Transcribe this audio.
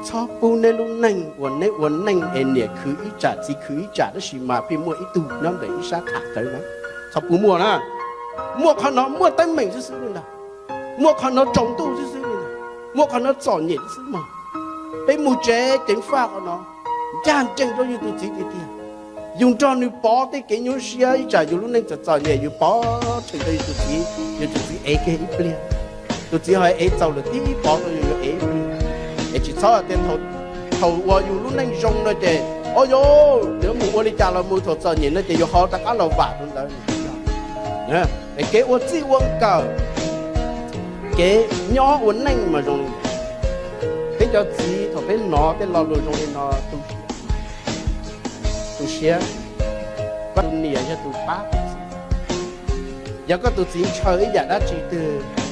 Txhob pub neb lub neej uas neb ua neej es niam khwv ib tsam txiv khwv ib tsam tab sis mas pheej muaj ib tug nyob ntawm ib sab tham tawv na. Txhob pub muaj na. Muaj qhov no muaj teeb meem xwb xwb li ntag. Muaj qhov no tsaus ntuj xwb xwb li ntag. Muaj qhov no txom nyem xwb mog. Peb mus tsev ceev faj qhov no, ncaj ncees rau yus tus txiv tiag tiag. Yus nrog nws pov tej kev nyuaj siab ib tsam yus lub neej txom txom nyem yus pov rhees rau yus tus txiv, yus tus txiv ev kiag ib pliag. Tus txiv ho ev txaus lawm tib pov rau yus yuav ev ib pliag. Es tsis txhob tias thaum uas yus lub neej zoo no ces o yus yuav mus ua li cas los mus, thaum txom nyem no ces yus ho rov qab los vam rau ntawd. Es kev ua txij ua nkawm, kev nyob ua neej mas zoo li ntawd. Peb cov txiv thaum peb hnov tej lo lus zoo li no tu siab, tu siab. Koj tus niam yog tus pab tus txiv. Yog koj tus txiv ntshaw ib yam dab tsi twg